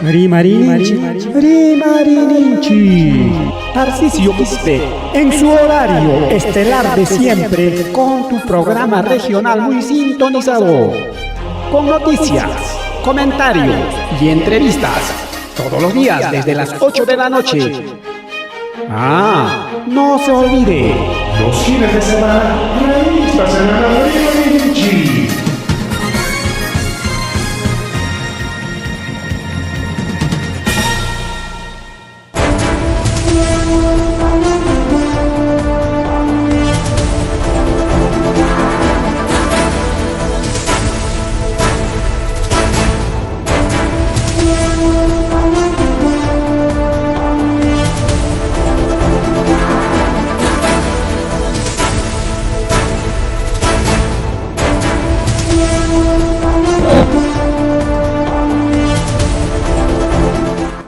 Rimarininchik, rimarininchik. Tarcisio Quispe, en su horario estelar de siempre, con tu programa regional muy sintonizado. Con noticias, comentarios y entrevistas. Todos los días desde las 8 de la noche. Ah, no se olvide. Los fines de semana, revista semanal Rimarininchik.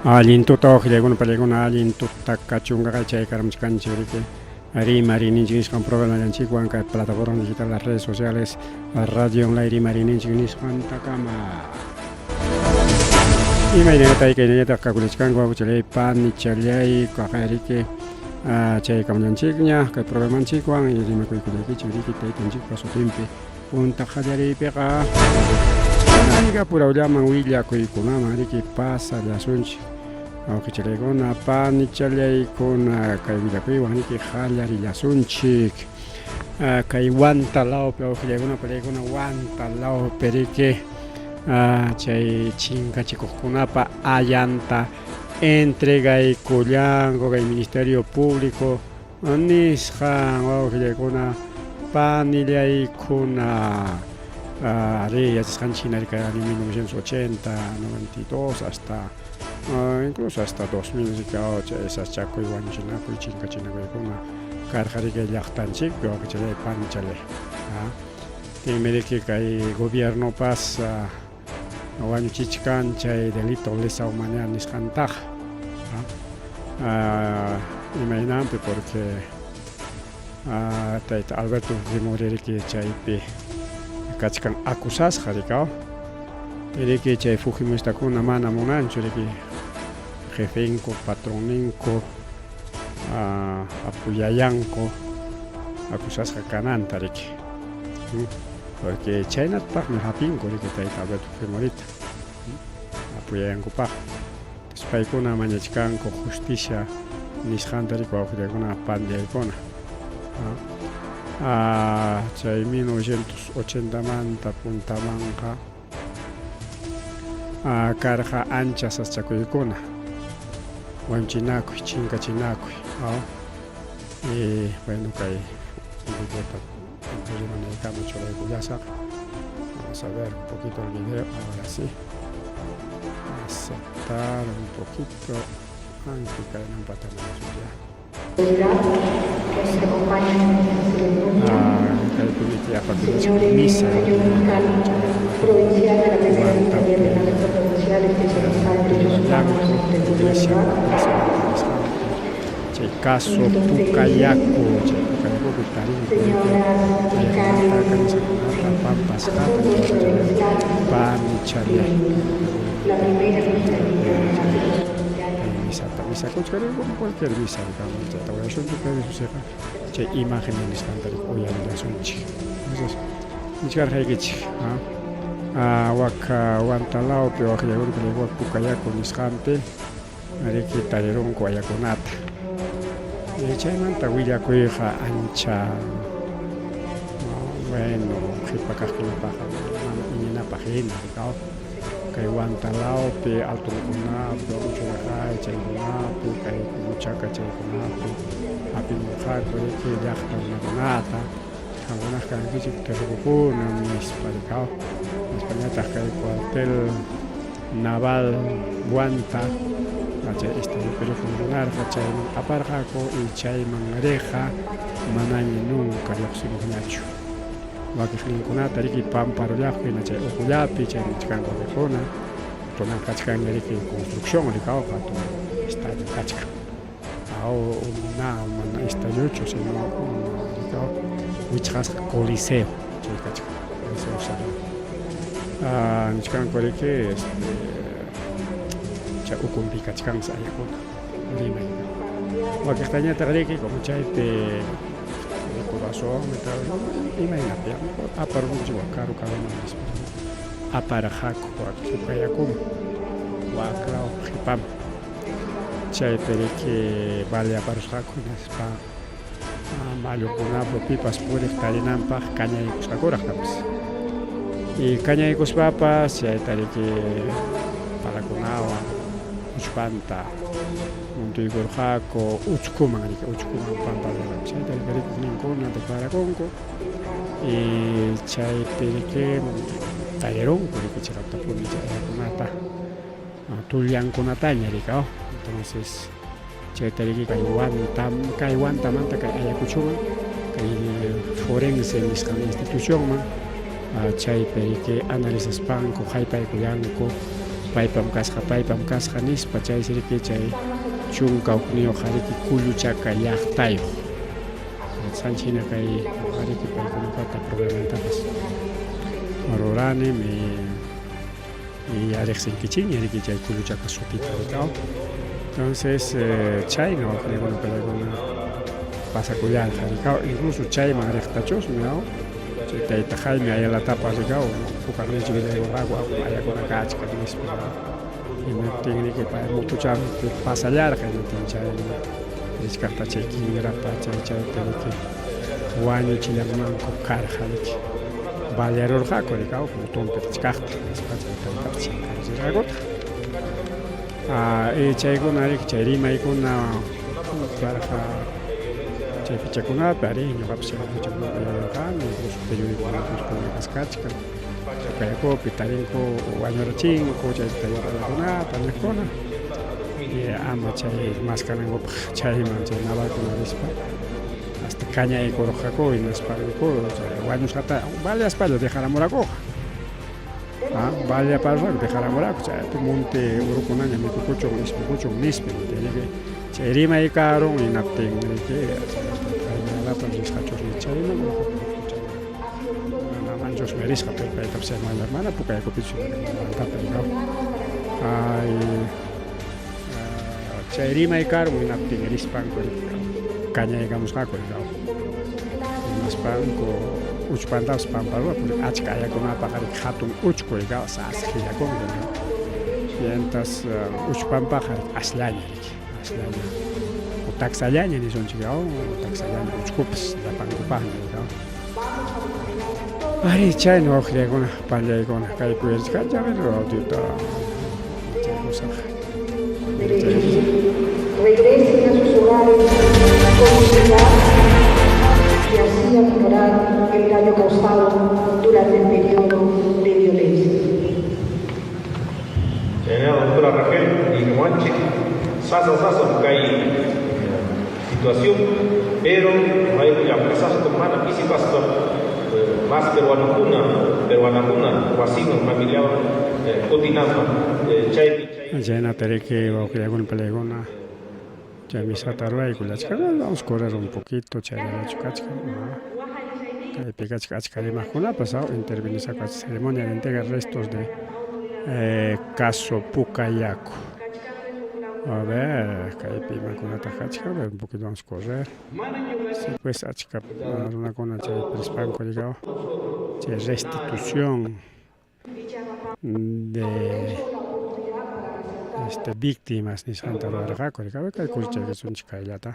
Allin tuta waqllaykuna pallaykuna allin tuta kachunqa chay karamuchkanchik riki Rimarininchik nisqan programallanchikwan kay plataforma digital las redes sociales radio online Rimarininchik nisqantakama. Imaynatay kaynallataq kakulichkanku abuchalay panichalay kaqayriki chay kamallanchikña kay programanchikwan y rimakuykullaykichik riki taytanchikpa sutinpi punta qallariypiqa aniga purawllaman willakuykunaman riki pasallasunchik Wawqichalaykuna, panichalaykuna, kay willakuywan riki qallarillasunchik. Kay Huanta lawpi wawqillaykuna, panillaykuna, Huanta lawpi riki chay chinkachikuqkunapa ayanta entregaykullanku kay Ministerio Público nisqan wawqillaykuna, panillaykuna. Arí, yachasqanchik hina kay año 1980, 92 hasta incluso hasta 2000 riki chay sachakuy, wañuchinakuy, chinkachinakuykuna karqa riki llaqtanchikpi wawqichalay, panichalay. Tinmi riki kay gobiernopas wañuchichkan chay delito lesa humanidad nisqantaqa. Imaynanpi porque tayta Alberto Fujimori riki chaypi kachkan acusasqa rikaw. Riki chay Fujimoristakuna mana munanchu riki jefenku, patronninku, apoyayanku acusasqa kananta riki. Porque chaynataqmi hapinku riki tayta Alberto Fujimorita apoyayankupaq. Entonces paykuna mañachkanku justicia nisqanta riki wawqillaykuna pandiaykuna. Chay 1980 manta puntamanqa karqa ancha sasachakuykuna, wañuchinakuy, chinkachinakuy. Y bueno, kay videota rimanaykama churaykullasaq. Vamos a ver un poquito el video, ahora sí. Aceptar un poquito. Aunque kaynan ya. Que nos acompañan en esta ceremonia. Kaypimi apakuchkan Señores, misa. señor fiscal provincial de la primera Fiscalía Penal Provincial especializada en derechos humanos del Iglesia Lugar. Chay caso Pucayacu, chay Pucayacupi tarinku Señoras ayakunata fiscales, kanisakunata pampasqata asuntos provinciales panichalay. de la primera Fiscalía Penal Provincial. Misata misakuchkan como cualquier misa digamos chayta uyarisunchik pero eso chay imagen nisqanta uyarillasunchik. Entonces nichkarqaykichik wak Huantalawpi waqllakurqa wak Pucayacu nisqanpi riki tarirunku ayakunata. Chaymanta willakuyqa ancha bueno qhipa kaqkunapaqqa mana iñinapaq hina rikaw. Kay Huantalawpi altunkunapi Uchuraqay chaykunapi kay Muchaca chaykunapi hapimurqaku riki llaqta runakunata qamkunaqa kankichik terrukukuna nispa rikaw. Nispañataq kay cuartel naval Huanta chay Estadio Perú funcionarqa chayman aparqaku y chayman riqqa manaña nunca lluqsimuqñachu. Wakiqninkunata riki pamparullaqku hina chay uqullapi chayman chikanku wakiqkuna kunan kachkanña riki construcción rikaw hatun estadio kachkan. Na mana estadiochu sino rikaw wichqasqa coliseo chay kachkan coliseo cerrado. Nichkanku riki este chay ukunpi kachkansi ayakuna rimay. Wakiqtañataq riki como chaypi licuadorawanmi tal imaynapi aparunchik wak karu karuman nispa aparqaku wak Pukayakuman waklaw qhipaman chaypi riki baleaparusqaku hinaspa mallukunapi pipas puriq tarinanpaq kañaykusqakuraq tapas y kañaykuspapas chayta riki palakunawan uchpanta muntuykurqaku uchkuman riki uchkuman pamparurqaku chayta riki rikuqninkuna declarakunku y chaypi riki tarirunku riki chiqaptapuni chay ayakunata tullankunataña riki entonces chayta riki kay wanta kay wantamanta kay Ayacuchoman kay forense nisqan institucionman chaypi riki analizaspanku haypaykullanku paypam kasqa paypam kasqa nispa chaysi riki chay 11 riki Kulluchaka llaqtayuq sanchina kay riki paykunapata programantapas rurani y riqsinkichikña riki chay Kulluchaka sutita rikaw. Entonces chayna waqllikuna paykuna pasakullarqa rikaw incluso chayman riqtachusmi chay tayta Jaime Ayalatapas rikaw hukaqninchik willaykurqaku ayakuna kachkan nispa hinaptin riki pay motochapi pasallarqa hinaptin chayna richkaqta chay kinrapa chay chayta riki wañuchillanmanku karqa riki balearurqaku rikaw motonpi richkaqta nispa chay taytata chinkarachirqakutaq. Y chaykuna riki chay rimaykuna karqa chay fichakunapi ari ñuqapas chay fichakunapi yuyarqani incluso periódicokunapi publicasqachkan Pukayakupi tarinku wañurachinku chay ayakunata niqkuna y ama chay maskanankupaq chayman chay navalkuna rispa hasta kañaykurqaku hinaspanku chay wañusqata baleaspalla dejaramurakuqa baleaparusqaku dejaramuraku chaypi monte urukunaña mikukuchun ismukuchun nispa riki chay rimay karun hinaptin riki risqachusmi chayman manamanchusmi risqa pero paytapas chay mana Pukayakupichu rikaw ay chay rimay karun hinaptin rispanku kañaykamusqaku rikaw hinaspanku uchpantapas pamparura porque achka ayakunapaq riki hatun uchku rikaw sasa hillakunku mientras uchpanpaq asllaña riki asllaña o taksallaña nisunchik taksallaña uchkupas llapankupaqña rikaw. Ari chayna wawqillaykuna pallaykuna kaypi uyarichkanchik a ver audiota chaykusaq. Regresen a sus hogares con dignidad y así aminorar el daño causado durante el periodo de violencia. Señora doctora Raquel Guanche, sasa sasa kay situación, pero hay la mana pisipaspa más peruanakuna, peruanakuna, wasino, familiar, kutinampa, chaypi. Chaynata riki wawqillaykuna pallaykuna chay misata ruraykullachkan vamos a correr un poquito chayllachu kachkan kaypi kachka achka rimaqkunapas intervinisqaku ceremonia de entrega restos de caso Pucayacu. A ver, kaypi imakunataq kachkan, un poquito vamos a correr. Sí, pues achka runakuna chay rispanku rikaw chay restitución de víctimas nisqanta rurarqaku rikaw kay kusichaykasunchik kayllata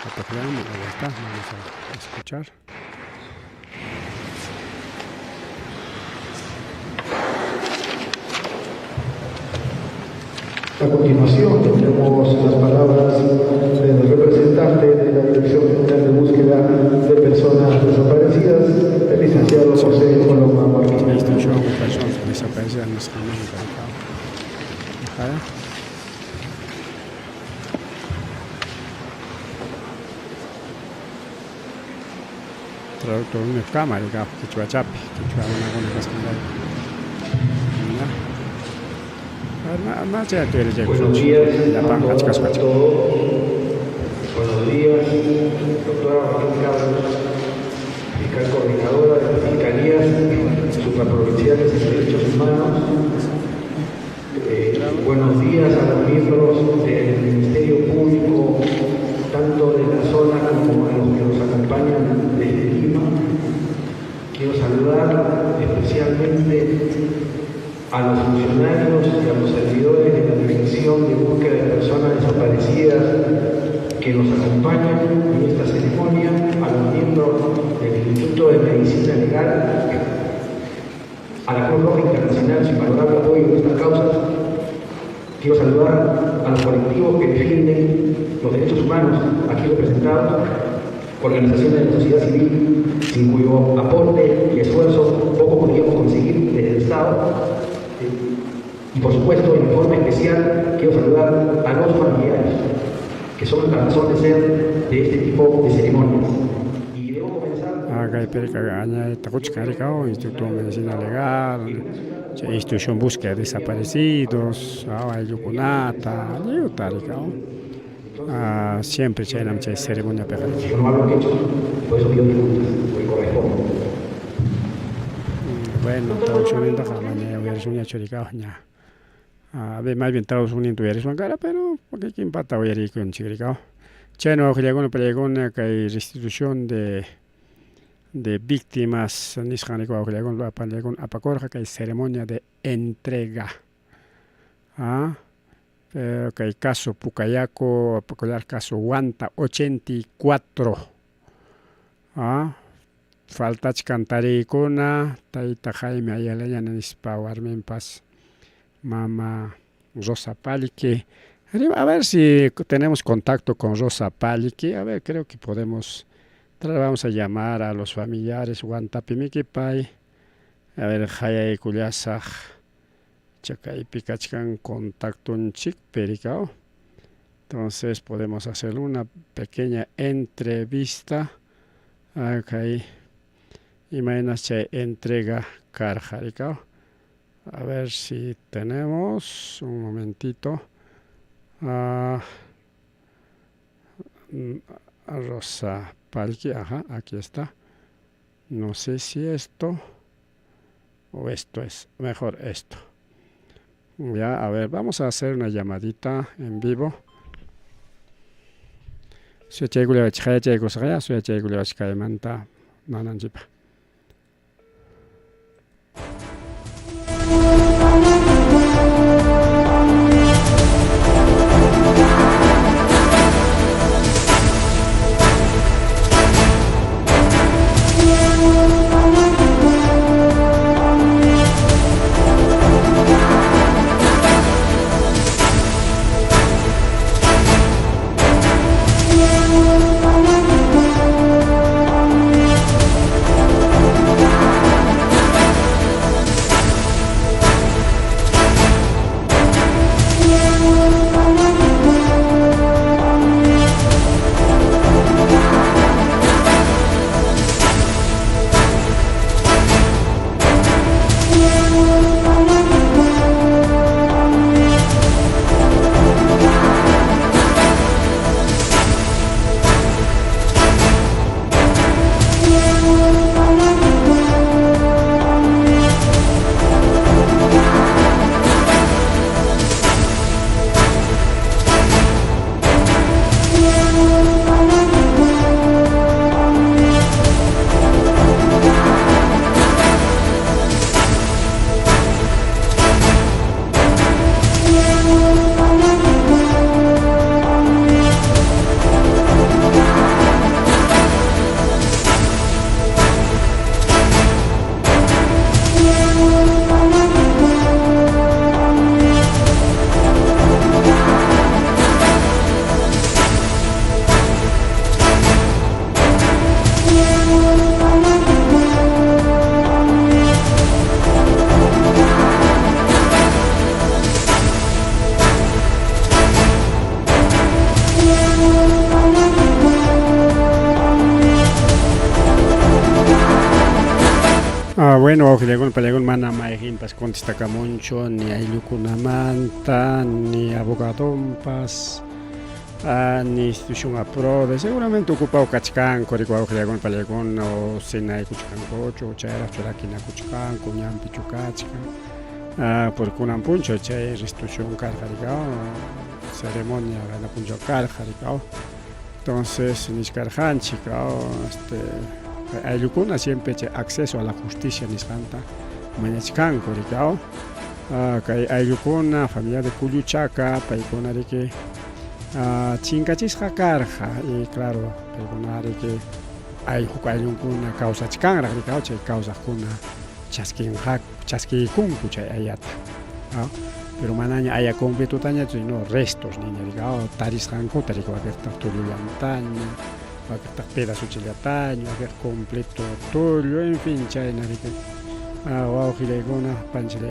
atuqllaman ahí está, vamos a escuchar. A continuación tendremos las palabras del representante de la Dirección General de Búsqueda de Personas Desaparecidas, el licenciado José Coloma Martínez. Institución de Personas Desaparecidas nisqanmanta rikaw. Traductor kama rikaw kichwachapi, kichwa runakuna kasqanrayku. Buenos días a todos. Buenos días, doctora Raquel Carlos, fiscal coordinadora de las Fiscalías Supraprovinciales de Derechos Humanos. Buenos días a A los funcionarios y a los servidores de la Dirección de Búsqueda de Personas Desaparecidas que nos acompañan en esta ceremonia, a los miembros del Instituto de Medicina Legal, a la Cruz Roja Internacional, su invalorable apoyo en estas causas. Quiero saludar a los colectivos que defienden los derechos humanos aquí representados, organizaciones de la sociedad civil, sin cuyo aporte y esfuerzo poco podríamos conseguir desde el Estado. Y por supuesto, en forma especial, quiero saludar a los familiares, que son la razón de ser de este tipo de ceremonias. Y debo comenzar... Kaypiqa añayta quchkarikao Instituto de Medicina Legal, chay institución búsqueda de desaparecidos, ayllukunata, lliwta rikao. Siempre chaynam chay ceremoniapiqa. Yo no hablo quechua, por eso pido disculpas, porque corresponde. Bueno, traduccionnintaqa maña uyarisunñachu rikao ña. A ver, más bien traduccionninta uyarisunman kara, pero kikinpata uyariykunchik rikao. Chayna wawqillakuna pallaykuna kay restitución de víctimas nisqan rikao wawqillakuna pallaykuna apakurqa kay ceremonia de entrega. Kay caso Pucayacu, apakullar caso Huanta 84. Faltachkan tariykuna tayta Jaime Ayala nispa warminpas mama Rosa Palqui. A ver si tenemos contacto con Rosa Palqui. A ver, creo que podemos. Vamos a llamar a los familiares Huantapimiki pay. A ver, hayaykullasaq. Chakaypi kachkan contactonchikpi rikao. Entonces podemos hacer una pequeña entrevista. Kay imaynas chay entrega karqa rikao. A ver si tenemos un momentito. Rosa Palqui, ajá, aquí está. No sé si esto o esto es mejor esto. Ya, a ver, vamos a hacer una llamadita en vivo. Suyachaykullawachik hayachaykusaqya, suyachaykullawachik kaymanta nananchikpaq. Bueno, wawqillakuna pallaykuna mana mayqinpas contestakamunchu ni ayllukunamanta ni abogadonpas ni institución APRODE, seguramente ocupado kachkanku riki wawqillakuna pallaykuna o cenaykuchkankuchu chayraqchu rakinakuchkanku ñanpichu kachkan porque kunan punchaw chay restitución karqa rikao ceremonia qayna punchaw karqa rikao. Entonces nichkarqanchik este ayllukuna siempre chay acceso a la justicia nisqanta mañachkanku rikao. Kay ayllukuna familia de Kulluchaka paykuna riki chinkachisqa karqa y claro paykuna riki ay huk ayllunkuna kawsachkanraq riki chay kawsaqkuna chaskinqaku chaskiykunku chay ayata pero manaña aya completotañachu sino restos niña riki tarisqankuta riki wakiqtaq tullullantaña wakiqtaq pedazochallataña wakiq completo tullu en fin chayna riki wawqillaykuna panchillaykuna.